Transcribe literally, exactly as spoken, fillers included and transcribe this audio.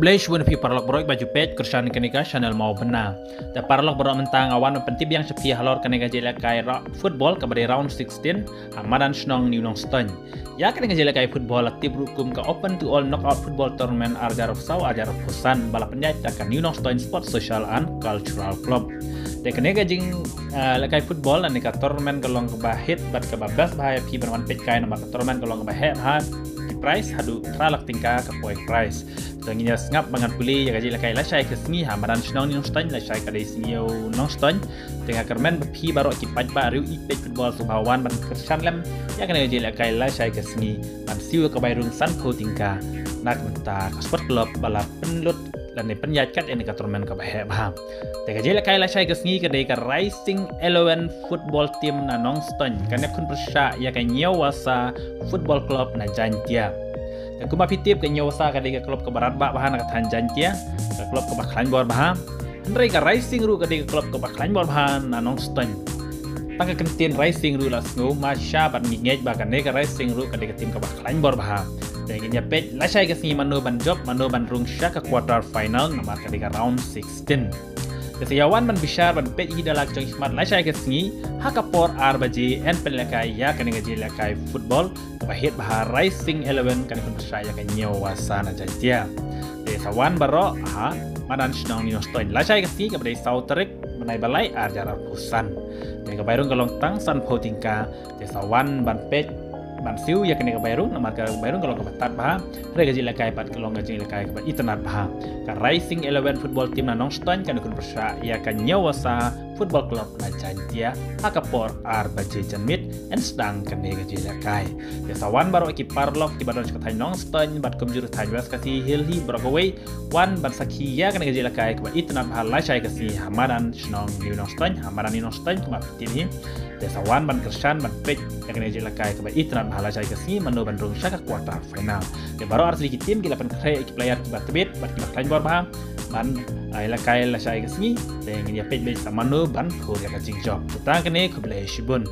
Khublei shibun ïa phi paralok baroh ba ju peit kyrshan kane ka channel Mawbynna. Te paralok baroh, mynta nga wan pyntip biang sha phi halor kane ka jingïalehkai ra-, football kaba dei round sixteen ha madan shnong New Nongstoiñ. Ïa kane ka jingïalehkai football la tip ruh kum ka Open to All Knockout Football Tournament ar hajar arphew saw ar hajar arphew san ba la pynïaid da ka New Nongstoiñ Sports Social and Cultural Club. Te kane ka jing, eh, lehkai football lane ka tournament ka long kaba hit bad kaba best bha ïa phi ban wan peit kai, namar ka tournament ka long kaba heh bha, ki prize haduh phra lak tyngka ka poi prize. To ngin ïa sngap ba ngan pule ïa ka jingïalehkai lashai ka sngi ha madan shnong New Nongstoiñ, lashai ka dei sngi Ïew Nongstoiñ. Te nga kyrmen ba phi baroh ki paidbah riew ïeit peit football sngewbha wan ban kyrshan lem ïa kane ka jingïalehkai lashai ka sngi ban siew ïa ka bai rung sanphew tyngka na ka bynta ka sport club ba la pynlut lane pynïaid kat ïa kane ka tournament kaba heh bha. Te ka jingïalehkai lashai ka sngi ka dei ka Rising Eleven Football Team na Nongstoiñ kan ïakhun pyrshah ïa ka Hynñiewwasa Football Club na Jaintia. Te kumba phi tip, ka Hynñiewwasa ka dei ka club kaba radbah bha na ka thaiñ Jaintia, ka club kaba khlaiñ bor bha. Hynrei ka Rising ruh ka dei ka club kaba khlaiñ bor bha na Nongstoiñ. Tang ka kyntien Rising ruh la sngew masha bad ngi ngeit ba kane ka Rising ruh ka dei ka team kaba khlaiñ bor bha. Te ngin ïa peit lashai ka sngi mano ban jop, mano ban rung sha ka quarter final, namar ka dei ka round sixteen. Te sa ïa wan ban bishar ban peit hi da la ka jong i khmat lashai ka sngi ha ka por ar baje, yn pynlehkai ïa kane ka jingïalehkai football kaba hit bha, Rising Eleven kan ïakhun pyrshah ïa ka Hynñiewwasa na Jaintia. Te sa wan baroh ha madan shnong New Nongstoiñ lashai ka sngi kaba dei saw tarik bnai ba lai ar hajar arphew san. Te ka bai rung ka long tang sanphew tyngka. Te sa wan ban peit ban siew ïa kane ka bai rung, namar ka bai rung ka long kaba tad bha. Hynrei ka jingïalehkai pat ka long ka jingïalehkai kaba itynnad bha. Ka Rising Eleven Football Team na Nongstoiñ kan ïakhun pyrshah ïa ka Hynñiewwasa Football Club na Jaintia ha ka por ar baje janmiet yn sdang kane ka jingïalehkai. Te sa wan baroh ki paralok kiba don sha ka thaiñ Nongstoiñ bad kumjuh ruh thaiñ West Khasi Hills hi baroh kawei, wan ban sakhi ïa kane ka jingïalehkai kaba itynnad bha lashai ka sngi ha madan shnong New Nongstoiñ, ha madan New Nongstoiñ kumba phi tip hi. Te sa wan ban kyrshan ban peit ïa kane ka jingïalehkai kaba itynnad bha lashai ka sngi, mano ban rung sha ka quarter final. Te baroh ar tylli ki team ki la pynkhreh ïa ki player kiba tbit bad kiba khlaiñ bor bha ban, ah, ïalehkai lashai ka sngi. Te ngin ïa peit beit sa mano ban phur ïa ka jingjop. Te tang kane, khublei shibun.